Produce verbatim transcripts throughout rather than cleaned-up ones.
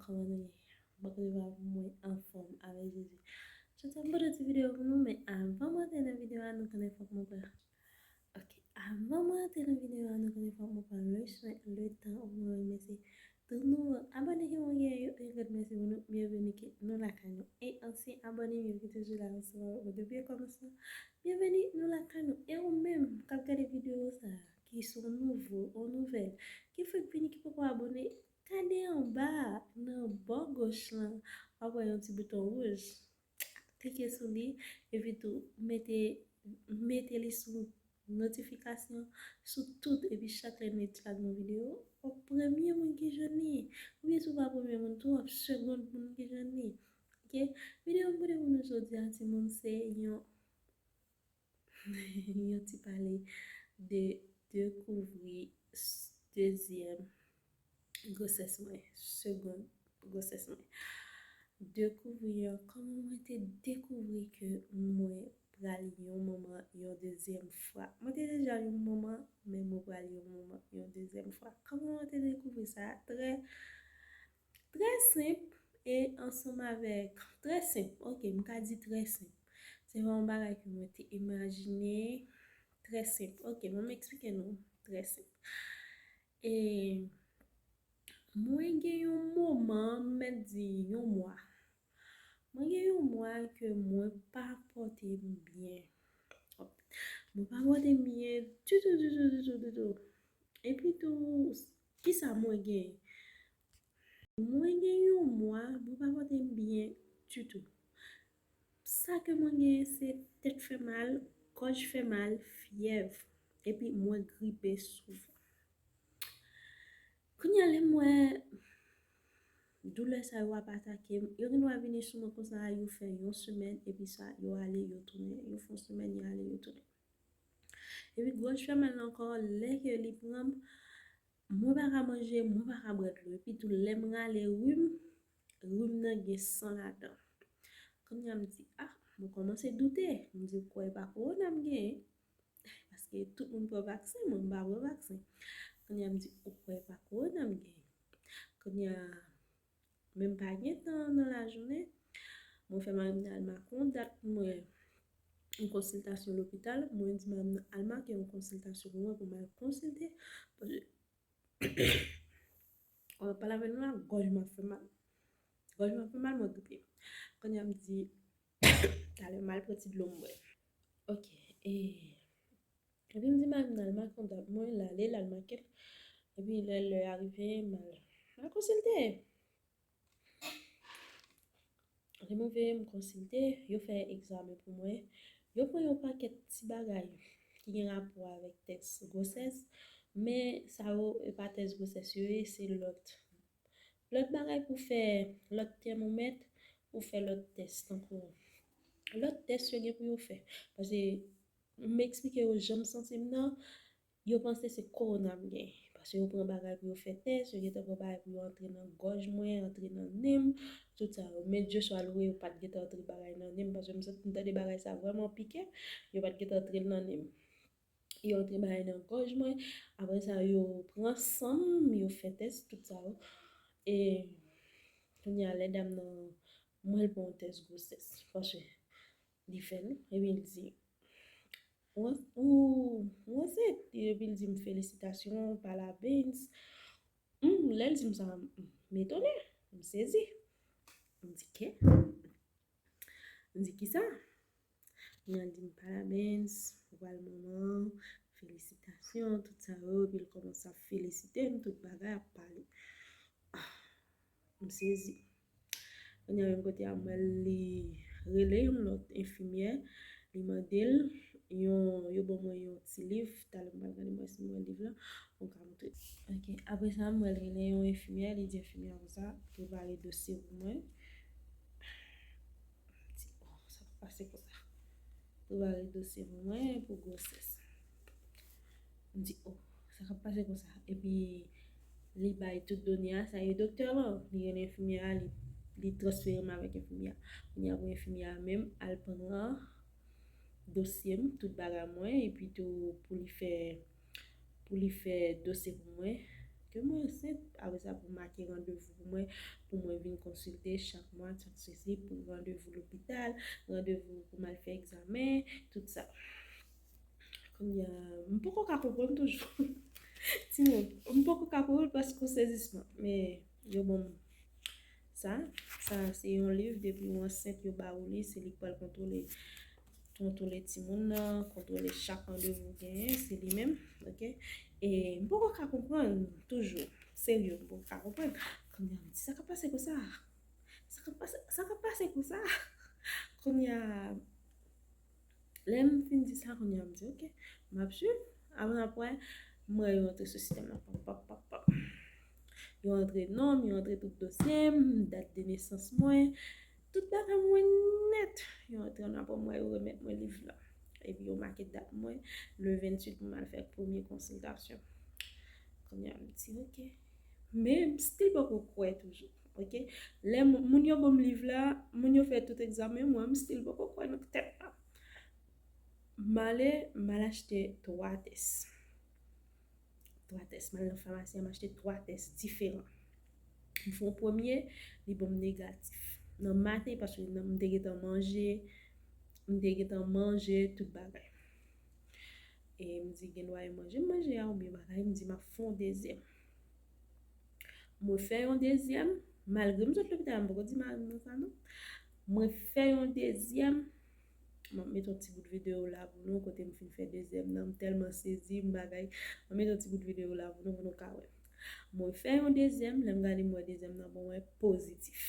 Kòman nou ye? Mwen anfòm avèk Jezi. Jodi a m pote ti videyo pou nou, men avan mwen antre nan videyo a, nou konnen fòk mwen pran. Ok, avan mwen antre nan videyo a, nou konnen fòk mwen pran le swen, le tan pou mwen remèsye tout nouvo abòne ke mwen genyen yo, e granmèsi pou nou, byenveni ke nou lakay nou. E ansyen abòne m yo ki toujou la ansanm avèk mwen depi okòmansman, byenveni nou lakay nou. E ou menm k ap gade videyo sa a, ki se yon nouvo, yon nouvèl, ki fèk vini, ki poko abòne, gade anba a, nan bò goch lan, w ap wè yon ti bouton wouj. Klike sou li, epi tou mete, mete li sou notifikasyon sou tout, epi chak lè nou tag yon videyo, w ap premye moun ki jwenn li. Oubyen si w pa premye moun tou, w ap segonn moun ki jwenn li. Ok? Videyo m pote pou nou jodi a, timoun, se yon yon ti pale de dekouvri s- dezyèm gwosès mwen, segonn gwosès mwen. Dekouvri an, kòman mwen te dekouvri ke mwen pral yon manman yon dezyèm fwa. Mwen te deja yon manman, men mwen pral yon manman yon dezyèm fwa. Kòman mwen te dekouvri sa? Trè, trè senp e ansanm avèk, trè senp, ok, m ka di trè senp. Se pa yon bagay ke mwen te imajine, trè senp. Ok, ban m eksplike nou, trè senp. E mwen gen yon moman, m mèt di yon mwa. Mwen gen yon mwa ke mwen pa pòte m byen. Mwen pa pòte m byen ditou, ditou, ditou, ditou. Epi tou, kisa mwen gen? Mwen gen yon mwa, mwen pa pòte m byen ditou. Sa ke mwen gen, se tèt fè mal, gòj fè mal, fyèv, epi mwen gripe souvan. Kounye a, lè m wè doulè sa yo ap atake m, yo gen dwa vini sou mwen konsa, yo fè yon semèn, epi sa, yo ale, yo tounen, yo fè yon semèn, yo ale, yo tounen. Epi gòj fè mal ankò, lè ke li pran m, mwen pa ka manje, mwen pa ka bwè dlo. Epi tou, lè m rale rim, rim nan gen san ladan. Kounye a m di, ah, mwen kòmanse doute. M di, ou kwè e pa kowona m genyen? Paske tout moun pran vaksen, mwen m pa pran vaksen. Kounye a m di, ou kwè e pa kowona m genyen? Kounye a, men m pa gen tan nan lajounen, mwen fè mari m al make yon dat pou mwen, yon konsiltasyon lopital. Mwen di mari m nan al make yon konsiltasyon pou mwen, pou m al konsilte. Paske w ap pale avè nou la, gòj mwen ap fè mal. Gòj mwen ap fè mal, mwen gripe. Kounye a m di, talè m al pran ti dlo m bwè. Ok, e, epi m di mari m nan al make yon dat mwen, l ale, l al make l. Epi lè lè a rive, m al, m al konsilte. Lè m rive, m konsilte, yo fè egzamen pou mwen. Yo pran yon pakèt ti bagay ki gen rapò avèk tès gwosès, men sa yo, e pa tès gwosès yo ye, se lòt, lòt bagay pou fè lòt tèmomèt, pou fè lòt tès, tankou lòt tès yo gen pou yo fè. Paske m eksplike yo jan m santi m nan, yo panse se kowona m gen. Paske yo pran bagay pou yo fè tès, yo gentan pran bagay pou yo antre nan gòj mwen, antre nan nen m, tout sa yo. Men Dye swa lwe, yo pa t gentan antre bagay nan nen m, paske m santi, m tande bagay sa vrèman pike, yo pa t gentan antre l nan nen m. Yo antre bagay nan gòj mwen, apre sa, yo pran san m, yo fè tès, tout sa yo. E kounye a, lè dam nan, mwen l pran yon tès gwosès, paske li fè l, epi l di, ou, ou, ou ansent? Epi l di m, felisitasyon, parabéns. Hmm, lè l di m sa, m, m etone, m sezi. M di, ke? M di, kisa? Li di m, parabéns, ou pral manman, felisitasyon, tout sa yo, epi l kòmanse ap felisite m, tout bagay, ap pale. Ah, m sezi. Kounye a menm kote a, m wè li rele yon lòt enfimyè, li mande l yon, yo ban mwen yon ti liv, talè m pral gade m wè si m wè liv la, m ka montre. Ok, apre sa, m wè l rele yon enfimyè, li di enfimyè a konsa, prepare dosye pou mwen. M di, oh, sa p ap pase konsa. Prepare dosye pou mwen pou gwosès. M di, oh, sa k ap pase konsa? Epi, li bay tout done a, sa e doktè lan, li rele enfimyè a, li, li transfere m avèk enfimyè a. Kounye a pou enfimyè a menm al pran dosye m, tout bagay mwen, epi tou pou li fè, pou li fè dosye pou mwen, k Mwen ansent, apre sa pou make randevou pou mwen, pou mwen vin konsilte chak mwa, chak sezi, pou randevou lopital, randevou pou m al fè egzamen, tout sa. Kounye a, m poko ka konprann toujou. Timoun, m poko ka konprann paske sezisman, men yo ban m sa, sa se yon liv, depi w ansent, yo ba ou li, se li k pral kontwole, kontwole timoun nan, kontwole chak randevou w genyen, se li menm, oke? E m poko ka konprann toujou, serye, m poko ka konprann. Kounye a, m di, sa k ap pase konsa? Sa k ap pase, sa k ap pase konsa? Kounye a, lè m fin di sa, kounye a, m di, oke, m ap swiv. Apre, apre, m wè yo antre sou sistèm nan. Pap, pap, pap, pap. Yo antre non m, yo antre tout dosye m, dat de nesans mwen, tout bagay mwen nèt. Yo antre ann, apre m wè yo remèt mwen liv la. Epi yo make dat mwen, le venntuit pou m al fè premye konsiltasyon. Kounye a, m di, oke. Men, m still poko kwè toujou, oke? Lè moun, moun yo ban m liv la, moun yo fè tout egzamen, mwen, m still poko kwè nan tèt la. M ale, m al achte twa tès. Twa tès. M al nan famasi a, m achte twa tès diferan. M fè yon premye, li ban m negatif. Nan maten, paske nan, m te gentan manje, m te gentan manje tout bagay. E m di, gen dwa e manje, m manje a oubyen bagay, m di, m ap fè yon dezyèm. Mwen fè yon dezyèm, malgre m sot lopital, m poko di mari m nan sa non. Mwen fè yon dezyèm, m ap mete yon ti bout videyo la pou nou, kote m fin fè dezyèm nan, m tèlman sezi, m bagay. M ap mete yon ti bout videyo la pou nou, pou nou ka wè. Mwen fè yon dezyèm, lè m gade m wè dezyèm nan ban mwen pozitif.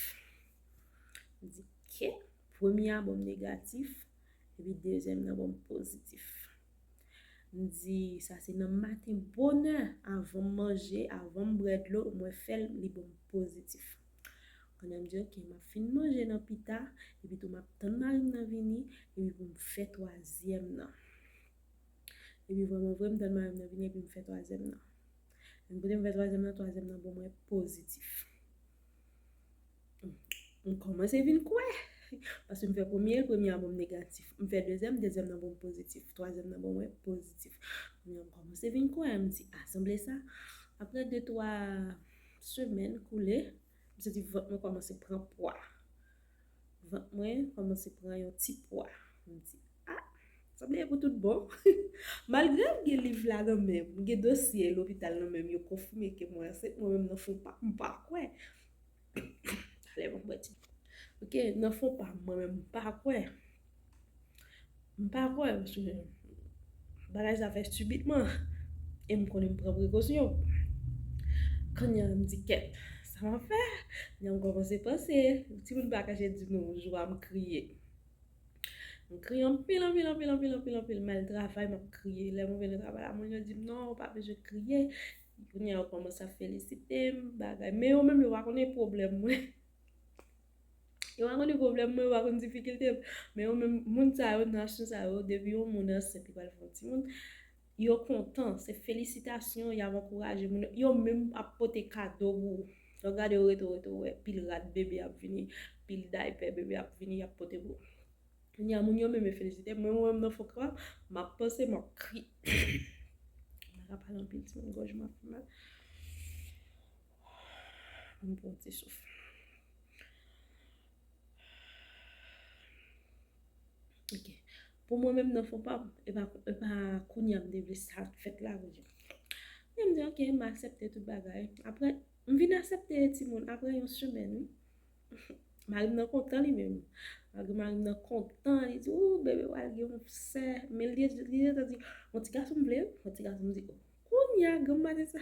M di, ke? Premye a ban m negatif, epi dezyèm nan ban m pozitif. M di, sa se nan maten bonè, avan m manje, avan m bwè dlo, mwen fè l, li ban m pozitif. Kounye a m di, oke, m ap fin manje nan pita, epi tou m ap tann mari m nan vini, epi pou m fè twazyèm nan. Epi vrèman vre, m tann mari m nan vini, epi m fè twazyèm nan. Epi kote m fè twazyèm nan, twazyèm nan ban mwen pozitif. M kòmanse vin kwè. Paske m fè premye, premye a ban m negatif. M fè dezyèm, dezyèm nan ban m pozitif. Twazyèm nan ban mwen pozitif. Kounye a m kòmanse vin kwè, m di, a, sanble sa. Apre de, twa semèn koule, m santi vant mwen kòmanse pran pwa. Vant mwen kòmanse pran yon ti pwa. M di, a, sanble e pou tout bon. Malgre m gen liv la nan men m, m gen dosye lopital nan men m, yo konfime ke mwen ansent, mwen menm nan fon pa, m pa kwè. Talè m ap bwè ti. Oke, nan fon pa m, mwen menm m pa kwè. M pa kwè, paske bagay sa fèt sibitman. E m konnen m pran prekosyon. Kounye a, m di, kèt, sa m ap fè? Kounye a, m kòmanse panse. Timoun pa kache di nou, jou a m kriye. M kriye anpil, anpil, anpil, anpil, anpil, anpil. M al travay, m ap kriye. Lè m rive nan travay la, moun yo di m, non, ou pa bezwen kriye. Kounye a, yo kòmanse ap felisite m, bagay. Men yo menm, yo pa konnen pwoblèm mwen. Yo pa konnen pwoblèm mwen, yo pa konn difikilte m. Men yo menm, moun sa yo, nasyon sa yo, depi yon moun ansent, li pral fè yon timoun, yo kontan, se felisitasyon, y ap ankouraje moun yo. Yo menm ap pote kado pou ou. Lè w gade, yo rete, w rete, w wè pil rad bebe ap vini, pil daypè bebe ap vini, y ap pote pou ou. Kounye a, moun yo menm yo felisite m, mwen, mwen menm nan fon pa m, m ap panse, m ap kriye. M pa ka pale anpil, timoun, gòj mwen ap fè mal. Ann pran yon ti souf. Ok. Pou mwen menm nan fon pa m, e pa, e pa kounye a m te vle sa fèt la, kounye a. Men m di, ok, m aksepte tout bagay. Apre, m vin aksepte timoun apre yon semèn, wi. Mari m nan kontan li menm. Malgre mari m nan kontan, li di, ou, bebe pral gen yon sè. Men li, li gentan di, yon ti gason m vle, wi. Yon ti gason m di, oh. Kounye a, granm maten sa.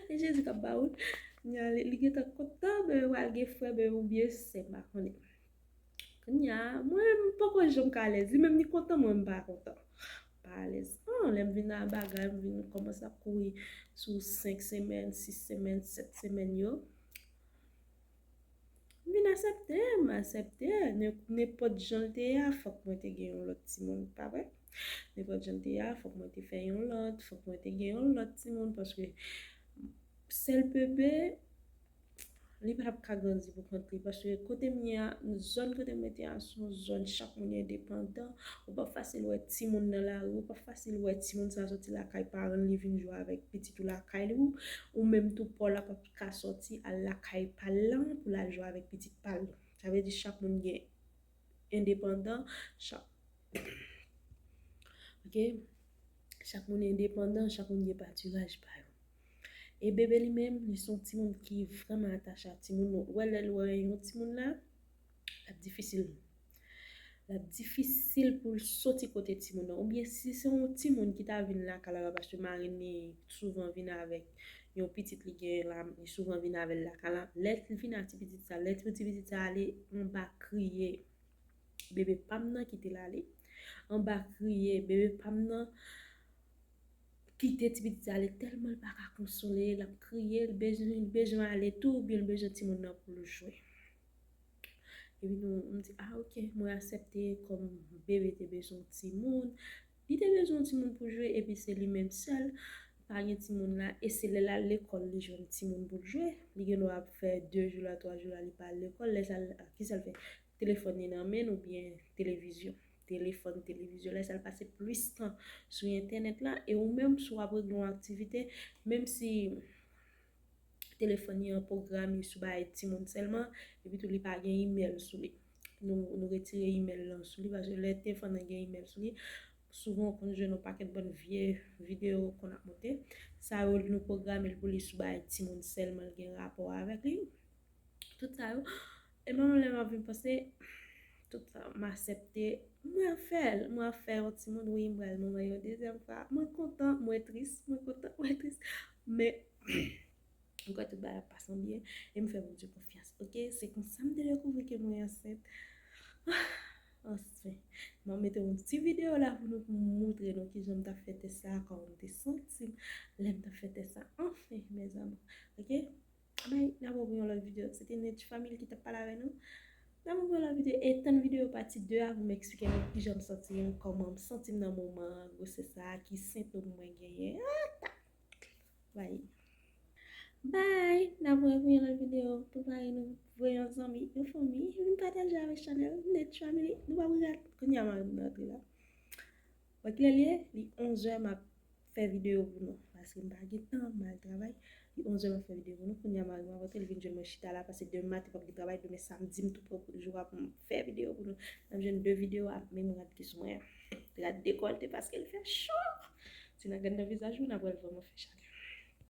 E Jezi k ap ba ou. Kounye a, li, li gentan kontan, bebe pral gen frè, bebe oubyen sè, m pa konnen. Kounye a, mwen, m poko janm ka alèz. Li menm, li kontan, mwen, m pa kontan. M pa alèz. Ah, lè m vin nan bagay, m vin kòmanse ap kouri sou senk semèn, sis semèn, sèt semèn yo. M vin aksepte, m aksepte. Nen-, nenpòt jan l te ye a, fòk mwen te gen yon lòt timoun, pa vre? Nenpòt jan l te ye a, fòk mwen te fè yon lòt, fòk mwen te gen yon lòt timoun, paske sèl bebe, li p ap ka grandi pou kont li, paske kote m ye a, zòn kote m rete a, se yon zòn chak moun endepandan. Ou p ap fasil wè timoun nan lari, ou p ap fasil wè timoun sa soti lakay paran l, li vin jwe avèk pitit ou lakay li, ou, ou menm tou pa w la p ap ka soti al lakay pa l lan pou l al jwe avèk pitit pa l. Sa vle di chak moun gen endepandan, chak, ok? Chak moun endepandan, chak moun gen patiraj pa yo. E bebe li menm, li se yon timoun ki vrèman atache ak timoun. Ou wè lè l wè yon timoun la, l ap difisil. L ap difisil pou l soti kote timoun nan. Oubyen si se yon timoun ki ta vin lakay la, paske marenn li souvan vin avèk yon pitit li genyen la, li souvan vin avè l lakay la. Lè l vin ak ti pitit sa, lè ti pitit sa ale anba kriye, bebe pa m nan kite l ale. Anba kriye, bebe pa m nan kite ti pitit sa ale tèlman l pa ka konsole, l ap kriye, l bezwen, l bezwen ale tou, oubyen l bezwen timoun nan pou l jwe. Epi nou, m di, ah, ok, mwen aksepte kòm bebe te bezwen yon timoun. Li te bezwen yon timoun pou jwe, epi se li menm sèl. Pa gen timoun la, e se lè l al lekòl, li jwenn timoun pou l jwe. Li gen dwa ap fè de jou la, twa jou la, li pa al lekòl. Lè sa, l, kisa l fè? Telefòn li nan men l oubyen televizyon. Telefòn, televizyon. Lè sa, l pase plis tan sou entènèt la. E ou menm, si w ap regle yon aktivite, menm si telefòn li an pwograme sou bagay timoun sèlman, epi tou li pa gen imèl sou li. Nou, nou retire imèl lan sou li, paske lè telefòn nan gen imèl sou li, souvan ou konn jwenn yon pakèt bann vye videyo konn ap monte. Sa yo, nou pwograme l pou li sou bagay timoun sèlman, l gen rapò avèk li. Tout sa yo. E menm lè m ap vin panse, tout sa, m aksepte. Mwen ap fè l, mwen ap fè yon timoun, wi, m pral manman yon dezyèm fwa. Mwen kontan, mwen tris, mwen kontan, mwen tris. Men, m kwè tout bagay ap pase byen, e m fè Bondye konfyans, ok? Se konsa m te dekouvri ke mwen ansent. Anfen, m ap mete yon ti videyo la pou nou, pou m montre nou kijan m t ap fè tès sa, kòman m te santi m lè m t ap fè tès sa. Anfen, mes amours, ok? Bay, n ap wè pou yon lòt videyo. Se te Nature Family ki t ap pale avè nou. N ap wè pou yon lòt videyo. E tann videyo pati de a pou m eksplike nou kijan m santi m, kòman m santi m nan moman gwosès sa a, ki sentòm mwen genyen. Ah, ta! Bay. Bay, n ap wè pou yon lòt videyo. Prepare nou, voye yon zanmi, yon fanmi, vin pataje avèk chanèl Nature Family. Nou p ap regrèt. Kounye a mari m nan antre la. Wè kilè l ye? Li onzè, m ap fè videyo pou nou. Paske m pa gen tan, m al travay. Li onzè, m ap fè videyo pou nou. Kounye a mari m ap antre, li vin jwenn mwen chita la, paske demen maten p ap gen travay, demen samdi m tou pran jou a pou m fè videyo pou nou. N ap jwenn de videyo a, men m rad ki sou mwen an. Rad dekòlte paske l fè cho. Si n a gad nan vizaj mwen, n ap wè l vrèman fè chalè.